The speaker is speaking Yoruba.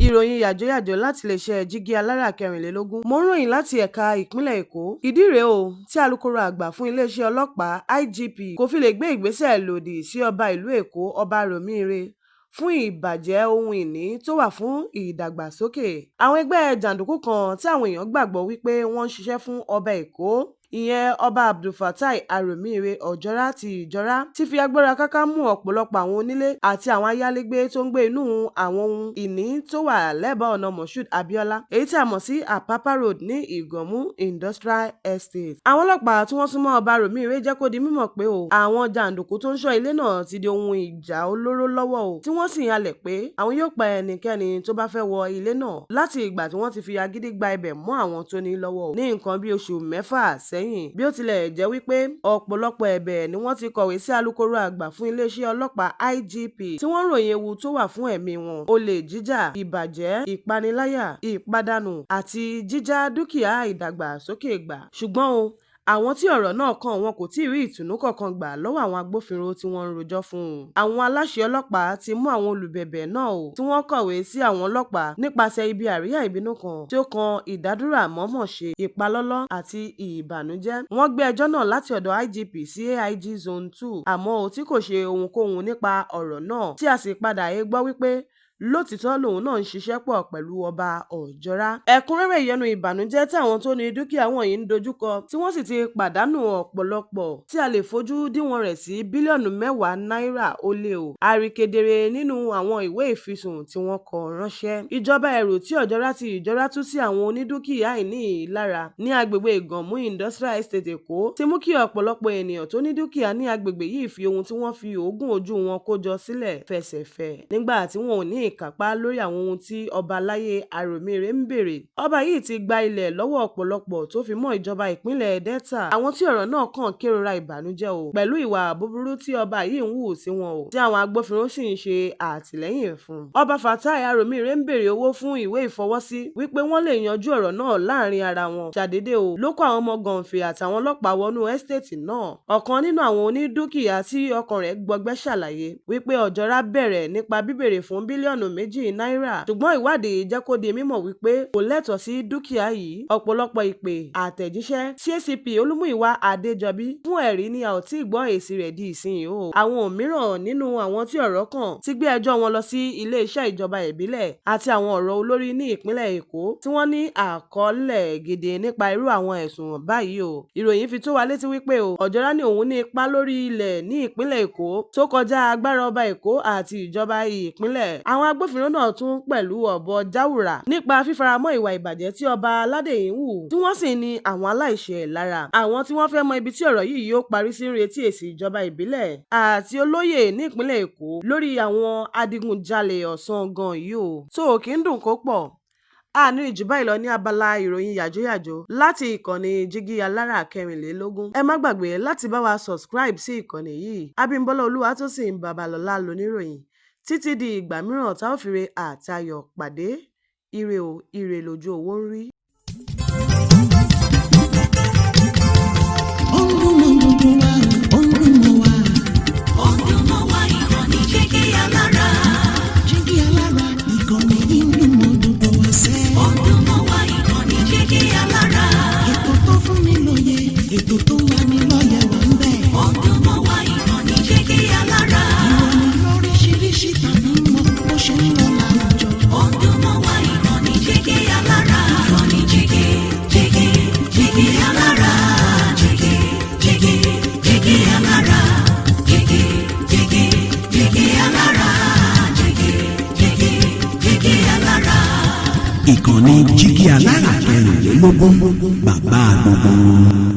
Ìròyìn yàjóyàjó láti iléeṣẹ́ Jígí Alára 24. Mò ń ròyìn láti ẹ̀ka ìpínlẹ̀ Èkó. Ìdí rèé o tí alūkkóró àgbà fún iléeṣẹ́ ọlọ́pàá IGP kò fi lè gbé ìgbésẹ̀ lòdì sí ọba ìlú Èkó, Ọba Ròmíire, fún ìbàjẹ́ ohun ìní tó wà fún ìdàgbàsókè. Àwọn ẹgbẹ́ jàǹdùkú kan tí àwọn èèyàn gbàgbọ́ wípé wọ́n ń ṣiṣẹ́ fún ọba Èkó, ìyẹn Ọba Abdulfatai Aromire Ojora ti Ìjọra, ti fi agbára káká mú ọ̀pọ̀lọpọ̀ àwọn onílé àti àwọn ayálégbé tó ń gbé inú àwọn ohun ìní tó wà lẹ́bàá ọ̀nà Moshood Abiola, èyí tí a mọ̀ sí Apapa Road ní Ìgànmú Industrial Estate. Àwọn ọlọ́pàá tí wọ́n súnmọ́ Ọba Ròmíire jẹ́ kó di mímọ̀ pé o àwọn jàǹdùkú tó ń ṣọ́ ilé náà ti di ohun ìjà olóró lọ́wọ́ o, tí wọ́n sì ń halẹ̀ pé àwọn yóò pa ẹnikẹ́ni tó bá fẹ́ wọ ilé náà láti ìgbà tí wọ́n ti fi agídí gba ibẹ̀ mọ́ àwọn tó ní lọ́wọ́ o. Ní nǹkan bí oṣù 6 sẹ́yìn, bí ó tilẹ̀ jẹ́ wípé ọ̀pọ̀lọpọ̀ ẹ̀bẹ̀ ni wọ́n ti kọ̀wé sí alūkkóró àgbà fún iléeṣẹ́ ọlọ́pàá IGP, tí wọ́n ń ròyìn ewu tó wà fún ẹ̀mí wọn, olè jíjà, ìbàjẹ́, ìpaniláyà, ìpàdánù àti jíjá dúkìá ìdàgbàsókè gbà. Ṣùgbọ́n o àwọn tí ọ̀rọ̀ náà kàn wọn kò tí ì rí ìtùnú kankan gbà lọ́wọ́ àwọn agbófinró tí wọ́n ń rojọ́ fún un. Àwọn aláṣẹ ọlọ́pàá ti mú àwọn olùbẹ̀bẹ̀ náà o tí wọ́n kọ̀wé sí àwọn ọlọ́pàá nípasẹ̀ ibi àríyá ìbínú kan tí ó kan ìdádúrà mọ̀ọ́mọ̀ṣe, ìpalọ́lọ́ àti ìbànújẹ́. Wọ́n gbé ẹjọ́ náà láti ọ̀dọ̀ IGP sí AIG Zone 2, àmọ́ o tí kò ṣe ohunkóhun nípa ọ̀rọ̀ náà, tí a sì padà gbọ́ wípé lótìítọ́ lòun náà ń ṣiṣẹ́ pọ̀ pẹ̀lú Ọba Ọ̀jọ́rá. Ẹ̀kúnrẹ́rẹ́ ìyọnu ìbànújẹ́ tí àwọn tó ní dúkìá wọ̀nyí ń dojúkọ, tí wọ́n sì ti pàdánù ọ̀pọ̀lọpọ̀ tí a lè fojú díwọ̀n rẹ̀ sí bílíọ̀nù 10 náírà ó lé o. A rí kedere nínú àwọn ìwé ìfisùn tí wọ́n kọ ránṣẹ́. Ìjọba ẹ̀rù tí Ọ̀jọ́rá ti Ìjọra tú sí àwọn onídúkìá ìní lára ní agbègbè Ìgànmú Industrial Estate Èkó ti mú kí ọ̀pọ̀lọpọ̀ ènìyàn tó ní dúkìá ní agbègbè yìí fi ohun tí wọ́n fi òógùn ojú wọn kó jọ sílẹ̀ fẹsẹ̀fẹ̀ nígbà tí wọn ò ní ìkápá lórí àwọn ohun tí ọba aláyé Aròmire ń béèrè. Ọba yìí ti gba ilẹ̀ lọ́wọ́ ọ̀pọ̀lọpọ̀ tó fi mọ́ ìjọba ìpínlẹ̀ Delta. Àwọn tí ọ̀rọ̀ náà kàn kérora ìbànújẹ́ o pẹ̀lú ìwà búburú tí ọba yìí ń hù sí wọn o, tí àwọn agbófinró sì ń ṣe àtìlẹ́yìn fún. Ọba Fatai Aròmire ń béèrè owó fún ìwé ìfọwọ́sí wípé wọ́n lè yanjú ọ̀rọ̀ náà láàrin ara wọn. Ṣàdédé o ló kó àwọn ọmọ gànfè àtàwọn ọlọ́pàá wọnú ẹ́stéètì náà. Ọ̀kan nínú àwọn onídúkìá tí ọkàn rẹ̀ gbọgbẹ́ ṣàlàyé wípé Ọ̀jọ́rá bẹ̀rẹ̀ nípa bíbèrè fún bílíọ̀nù 2 náírà, ṣùgbọ́n ìwádìí jẹ́ kó di mímọ̀ wípé kò lẹ́tọ̀ọ́ sí dúkìá yìí. Ọ̀pọ̀lọpọ̀ ìpè àtẹ̀jíṣẹ́ sí ACP Olúmúyìwá Adéjọbí fún ẹ̀rí ni a ò tí ì gbọ́ èsì rẹ̀ di ìsinyìí o. Àwọn mìíràn nínú àwọn tí ọ̀rọ̀ kàn ti gbé ẹjọ́ wọn lọ sí iléeṣẹ́ ìjọba ìbílẹ̀ àti àwọn ọ̀rọ̀ olórí ní ìpínlẹ̀ Èkó tí wọ́n ní àkọọ́lẹ̀ gidi nípa irú àwọn ẹ̀sùn báyìí o. Ìròyìn fi tó wa létí wípé o Ọ̀jọ́rá ní òun ní ipa lórí ilẹ̀ ní ìpínlẹ̀ Èkó tó kọjá agbára ọba Èkó àti ìjọba ìpínlẹ̀. Àwọn agbófinró náà tún pẹ̀lú ọ̀bọ jáwùrà nípa fífaramọ́ ìwà ìbàjẹ́ tí ọba aládé yìí ń hù, tí wọ́n sì ní àwọn aláìṣẹ̀ lára. Àwọn tí wọ́n fẹ́ mọ ibi tí ọ̀rọ̀ yìí yóò parí sí ń retí èsì ìjọba ìbílẹ̀ àti olóyè ní ìpínlẹ̀ Èkó lórí àwọn adigunjalè ọ̀sán gan yìí o. Tó o kì í dùn kó pọ̀. A ní jù báyìí lọ ní abala ìròyìn yàjóyàjó láti ìkànnì Jígí Alára 24. Ẹ má gbàgbé láti bá wa subscribe sí ìkànnì yìí. Abímbọ́lá Olúwatósìn Babalọ́lá lóníròyìn. Títí di ìgbà mìíràn tá ò fi re àtayọ̀ pàdé. Ire o, ire lójú owó ń rí. Ó ń dún mọ́ gbogbo wa, ó ń dún mọ́ wa. Ó ń dún mọ́ wa, ìkànnì Jígí Alára. Jígí Alára, ìkànnì yìí ń dún mọ́ gbogbo wa sẹ́. Ó ń dún mọ́ wa, ìkànnì Jígí Alára. Ètò tó fún ni lóye, ètò tó ń lani lọ́yẹ̀ wà ń bẹ̀. Ó ń dún mọ́ wa, ìkànnì Jígí Alára. Ìròyìn lóríṣiríṣi tàbí mọ bó ṣe ń lọ láwùjọ. Ó ń dún mọ́ wa, ìkànnì Jígí Alára. Ìkànnì Jígí, Jígí, Jígí Alára. Jígí, Jígí, Jígí Alára. Jígí, Jígí, Jígí Alára. Jígí, Jígí, Jígí Alára. Ìkànnì Jígí Alára 24, bàbá gbogbo wọn.